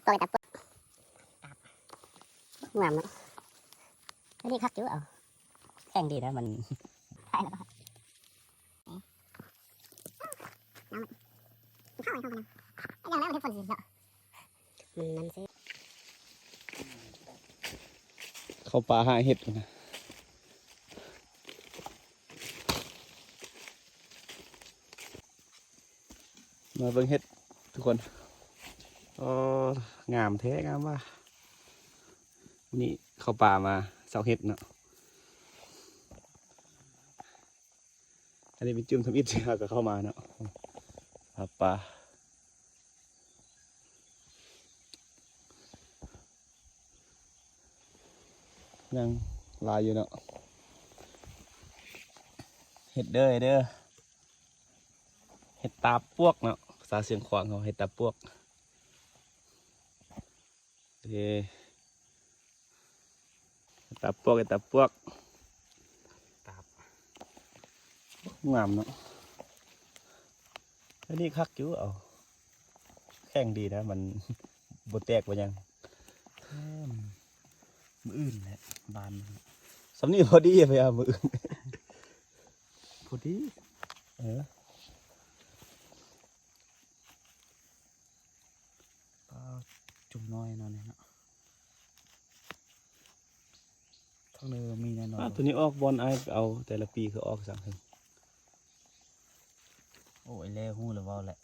ປອກເຮັດຕາປວກ ງາມເນາະ. ອັນນີ້ຄັກຢູ່ ເອົາ ແຂງດີນະ ມັນ ເຂົ້າປ່າຫາເຫັດພຸ້ນນະ. ມາເບິ່ງເຫັດທຸກຄົນ. ອໍ ງາມແທ້ ງາມວ່າ. ນີ້ເຂົ້າປ່າມາຊອກເຫັດເນາະ. ອັນນີ້ເປັນຈຸ່ມທຳອິດທີ່ເຮົາກໍເຂົ້າມາເນາະ. ຫາປາ ຍັງຫຼາຍຢູ່ເນາະ. ເຫັດເດີ ເດີ ເຫັດຕາປວກເນາະ ພາສາຊຽງຂວາງເຮົາ ເຫັດຕາປວກ. ເອີ ຕາປວກ ຕາປວກ ຕາບ ງາມເນາະ. ອັນນີ້ຄັກຢູ່ ເອົາ ແຂງດີນະ ມັນບໍ່ແຕກບໍ່ຫຍັງ. ມື້ອື່ນແຫຼະບານ ສ່ຳນີ້ພໍດີ ໄປເອົາມື້ອື່ນ ພໍດີ. ເອີ ປາ ຈຸ່ມນ້ອຍເນາະນີ້ເນາະ. ທາງເນີມີແນ່ນອນ. ອາ ໂຕນີ້ອອກບ່ອນອ້າຍໄປເອົາແຕ່ລະປີຄືອອກສັງເຖິງ. ໂອ້ຍ ແລ້ວຮູ້ແລ້ວເວົ້າແຫຼະ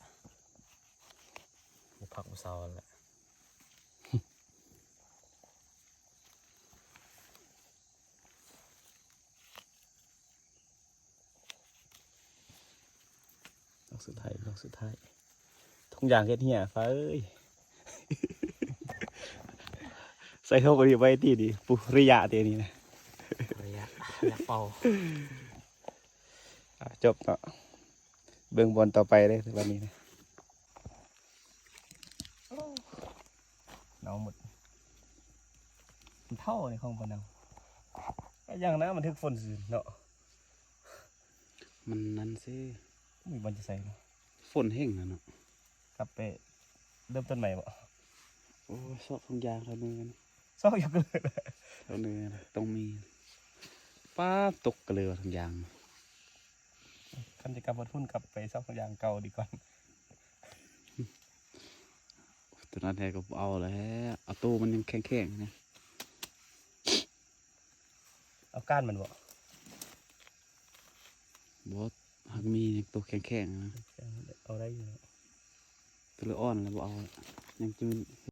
ບໍ່ພັກບໍ່ເຊົາແຫຼະ. ດອກສຸດທ້າຍ ດອກສຸດທ້າຍ ທົ່ງຢາງເຮັດເຫຍ ຟ້າເອີຍ. ໃສ່ທົ່ງນີ້ໄວ້ຕິນີ້ ປຸລິຍະຕິນີ້ນະ ປຸລິຍະ ຢາກເປົ່າ. ອ່າ ຈົບເນາະ ເບິ່ງບ່ອນຕໍ່ໄປເດີ້ ບັດນີ້ນະ. ເນົ່າໝົດ ມັນເຖົ້າໃນຂອງບໍ່ເນົ່າ ຢ່າງນະ ມັນຖືກຝົນຊື່ເນາະ. ມັນນັ້ນຊິ ມີບ່ອນຈະໃສ່ເນາະ ຝົນແຮງນະເນາະ. ກັບໄປເລີ່ມຕົ້ນໃໝ່ບໍ? ໂອ້ຍ ຊອກຖົງຢາງເທົ່າເນີນ ຊອກຢູ່ກະເລີ ເທົ່າເນີນຕ້ອງມີ. ປ້າ ຕົກກະເລີວ່າຖົງຢາງ. ຄັນຈະກັບຮອດພຸ້ນ ກັບໄປຊອກຖົງຢາງເກົ່າດີກວ່າ. ໂຕນັ້ນແທ້ກໍບໍ່ເອົາແລ້ວ ເອົາໂຕມັນຍັງແຂງໆນະ. ເອົາກ້ານມັນບໍ? ບໍ່ ຫາກມີໂຕແຂງໆນະ ເອົາໄດ້ຢູ່. ໂຕລະອ່ອນແລ້ວບໍ່ເອົາ ຍັງຈື່ນເ